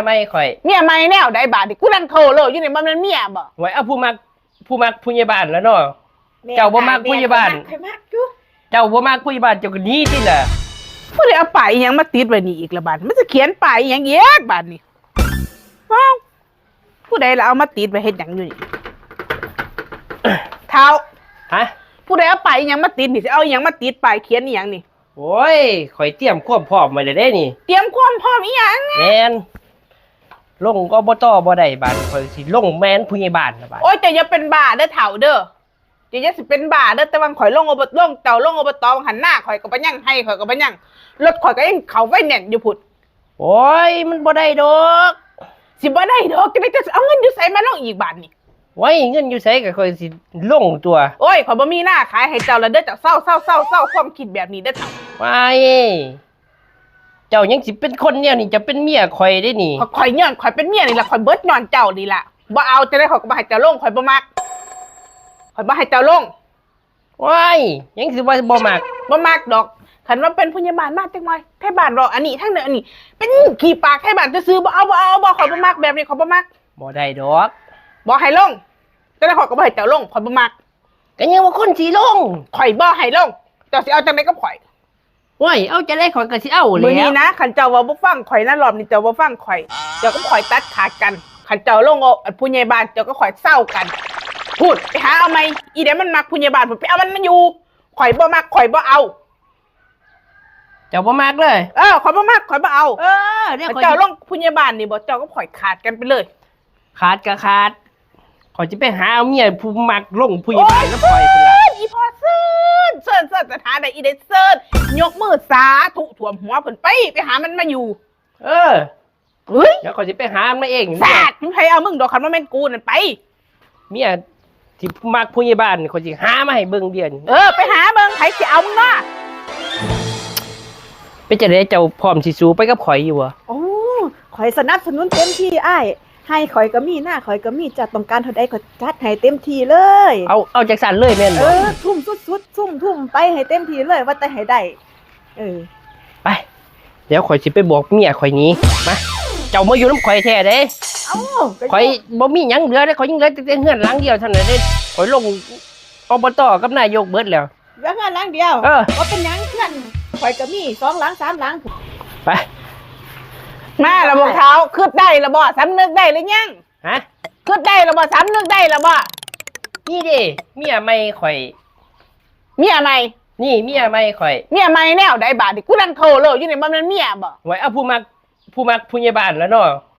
ໄປຂ້ອຍ ເມຍໃໝ່ແນວໃດບາດນີ້? ກູນັ່ງໂທເລີຢູ່ນີ້ ບໍ່ແມ່ນເມຍບໍ່? ໂອ້ຍ ເອົາຜູ້ມັກ ຜູ້ມັກຜູ້ໃຫຍ່ບ້ານລະເນາະ. ແມ່ນ ເຈົ້າບໍ່ມັກຜູ້ໃຫຍ່ບ້ານ ແມ່ນ ຂ້ອຍມັກຢູ່. ເຈົ້າບໍ່ມັກຜູ້ໃຫຍ່ບ້ານ ເຈົ້າກໍໜີຕິລະ. ຜູ້ໃດເອົາປ້າຍອີ່ຫຍັງມາຕິດໄວ້ນີ້ອີກລະບາດ? ມັນຊິຂຽນປ້າຍອີ່ຫຍັງອີກບາດນີ້? ເອົ້າ ຜູ້ໃດລະເອົາມາຕິດໄວ້ເຮັດຫຍັງຢູ່ນີ້? ທ້າວ ຮະ? ຜູ້ໃດເອົາປ້າຍອີ່ຫຍັງມາຕິດນີ້? ຊິເອົາອີ່ຫຍັງມາຕິດ? ປ້າຍຂຽນອີ່ຫຍັງນີ້? ໂອ້ຍ ຂ້ອຍຕຽມຄວາມພ້ອມໄວ້ແລ້ວເດ້ນີ້. ຕຽມຄວາມພ້ອມອີ່ຫຍັງ? ແມ່ນ ລົງ ອບຕ ບໍ່ໄດ້ ບາດນີ້ຂ້ອຍຊິລົງແມ່ນຜູ້ໃຫຍ່ບ້ານລະບາດ. ໂອ້ຍ ເຈົ້າຢ່າເປັນບ້າເດີທ້າວເດີ ເຈົ້າຢ່າຊິເປັນບ້າເດີ. ແຕ່ວ່າຂ້ອຍລົງ ອບ ລົງ ເຈົ້າລົງ ອບຕ ວ່າງຫັ້ນນາ ຂ້ອຍກໍບໍ່ຍັງ ໄຮ່ຂ້ອຍກໍບໍ່ຍັງ ລົດຂ້ອຍກໍຍັງເຂົ້າໄຟແນນຢູ່ພຸ້ນ. ໂອ້ຍ ມັນບໍ່ໄດ້ດອກ. ຊິບໍ່ໄດ້ດອກຈັ່ງໃດ? ເຈົ້າຊິເອົາເງິນຢູ່ໃສມາລົງອີກບາດນີ້? ໂອ້ຍ ເງິນຢູ່ໃສກໍຂ້ອຍຊິລົງຕົວະ. ໂອ້ຍ ຂ້ອຍບໍ່ມີນາຂາຍໃຫ້ເຈົ້າລະເດີ. ເຈົ້າເຊົາ ເຊົາ ເຊົາ ເຊົາຄວາມຄິດແບບນີ້ເດີເຖົ້າ. ວ້າຍ ເຈົ້າຍັງຊິເປັນຄົນແນວນີ້ ເຈົ້າເປັນເມຍຂ້ອຍເດ້ນີ້. ຂ້ອຍ ຂ້ອຍຍ້ອນຂ້ອຍເປັນເມຍນີ້ລະ ຂ້ອຍເບິດຍ້ອນເຈົ້ານີ້ລະ. ບໍ່ເອົາ ຈັ່ງໃດຂ້ອຍກໍບໍ່ໃຫ້ເຈົ້າລົງ ຂ້ອຍບໍ່ມັກ ຂ້ອຍບໍ່ໃຫ້ເຈົ້າລົງ. ໂອ້ຍ ຍັງຊິວ່າບໍ່ມັກ? ບໍ່ມັກດອກ. ຄັນວ່າເປັນຜູ້ໃຫຍ່ບ້ານມາຈັກໜ່ອຍ ໄທບ້ານເວົ້າອັນນີ້ທາງນັ້ນອັນນີ້ ເປັນຂີ້ປາກໄທບ້ານຊື່ໆ. ບໍ່ເອົາ ບໍ່ເອົາ ບໍ່ ຂ້ອຍບໍ່ມັກແບບນີ້ ຂ້ອຍບໍ່ມັກ. ບໍ່ໄດ້ດອກ. ບໍ່ໃຫ້ລົງ. ຈັ່ງໃດຂ້ອຍກໍບໍ່ໃຫ້ເຈົ້າລົງ ຂ້ອຍບໍ່ມັກ. ກໍຍັງວ່າຄົນຊິລົງ. ຂ້ອຍບໍ່ໃຫ້ລົງ. ເຈົ້າຊິເອົາຈັ່ງໃດກັບຂ້ອຍ? ໂອ້ຍ ເອົາຈັ່ງໃດຂ້ອຍກໍຊິເອົາແຫຼ້ວ. ມື້ນີ້ນະ ຄັນເຈົ້າເວົ້າບໍ່ຟັງຂ້ອຍນະ ລອບນີ້ເຈົ້າບໍ່ຟັງຂ້ອຍ ເຈົ້າກັບຂ້ອຍຕັດຂາດກັນ. ຄັນເຈົ້າລົງ ເອົາ ອັນ ຜູ້ໃຫຍ່ບ້ານ ເຈົ້າກັບຂ້ອຍເຊົາກັນ. ພຸ້ນ ໄປຫາເອົາໃໝ່. ອີໃດມັນມັກຜູ້ໃຫຍ່ບ້ານພຸ້ນ ໄປເອົາມັນມາຢູ່. ຂ້ອຍບໍ່ມັກ ຂ້ອຍບໍ່ເອົາ. ເຈົ້າບໍ່ມັກເລີຍ? ເອີ ຂ້ອຍບໍ່ມັກ ຂ້ອຍບໍ່ເອົາ. ເອີ ດຽວຂ້ອຍ ເຈົ້າລົງຜູ້ໃຫຍ່ບ້ານນີ້ບໍ່ ເຈົ້າກັບຂ້ອຍຂາດກັນໄປເລີຍ. ຂາດກໍຂາດ ຂ້ອຍຊິໄປຫາເອົາເມຍຜູ້ມັກລົງຜູ້ໃຫຍ່ບ້ານນຳຂ້ອຍພຸ້ນລະ. ໂອ້ຍ ເຊີນ ອີພໍ່ເຊີນ ເຊີນ ເຊີນ ຈັດຫາໄດ້ອີໃດເຊີນ ຍົກມືສາທຸຖ້ວມຫົວເພິ່ນໄປ ໄປຫາມັນມາຢູ່. ເອີ ເຮີ້ຍ ດຽວຂ້ອຍຊິໄປຫາມັນມາເອງ. ສາດ ມັນໃຜເອົາມຶງດອກ ຄັນບໍ່ແມ່ນກູນັ້ນໄປ. ເມຍທີ່ມັກຜູ້ໃຫຍ່ບ້ານ ຂ້ອຍຊິຫາມາໃຫ້ເບິ່ງດຽວນີ້. ເອີ ໄປຫາເບິ່ງ ໃຜຊິເອົາມຶງເນາະ. ເປັນຈັ່ງໃດ ເຈົ້າພ້ອມຊິສູ້ໄປກັບຂ້ອຍຢູ່ບໍ່? ໂອ້ ຂ້ອຍສະໜັບສະໜູນເຕັມທີ່ອ້າຍ. ໄຮ່ຂ້ອຍກໍມີ ນາຂ້ອຍກໍມີ ເຈົ້າຕ້ອງການເທົ່າໃດ ຂ້ອຍຈັດໃຫ້ເຕັມທີ່ເລີຍ. ເອົາ ເອົາຈັ່ງຊັ້ນເລີຍແມ່ນບໍ່? ເອີ ທຸ່ມສຸດໆ ທຸ່ມ ທຸ່ມໄປໃຫ້ເຕັມທີ່ເລີຍ ວ່າແຕ່ໃຫ້ໄດ້. ເອີ ໄປ ດຽວຂ້ອຍຊິໄປບອກເມຍຂ້ອຍໜີ. ມາ ເຈົ້າມາຢູ່ນຳຂ້ອຍແທ້ເດ້. ເອົ້າ ຂ້ອຍບໍ່ມີຫຍັງເຫຼືອເດ້ ຂ້ອຍຍັງເຫຼືອແຕ່ເຮືອນຫຼັງດຽວເທົ່ານັ້ນເດ້. ຂ້ອຍລົງ ອບຕ ກັບນາຍົກເບິດແລ້ວ. ເຫຼືອເຮືອນຫຼັງດຽວ? ເອີ ບໍ່ເປັນຫຍັງ ເຮືອນຂ້ອຍກໍມີສອງຫຼັງສາມຫຼັງ. ໄປ ມາລະບໍ່ເຖົ້າ? ຄິດໄດ້ລະບໍ່? ສຳນຶກໄດ້ຫຼືຍັງ? ຮະ? ຄິດໄດ້ລະບໍ່? ສຳນຶກໄດ້ລະບໍ່? ນີ້ເດ້ ເມຍໃໝ່ຂ້ອຍ. ເມຍໃໝ່? ນີ້ເມຍໃໝ່ຂ້ອຍ. ເມຍໃໝ່ແນວໃດບາດນີ້? ກູນັ່ງໂທເລີຢູ່ນີ້ ບໍ່ແມ່ນເມຍບໍ່? ໂອ້ຍ ເອົາຜູ້ມັກ ຜູ້ມັກຜູ້ໃຫຍ່ບ້ານລະເນາະ.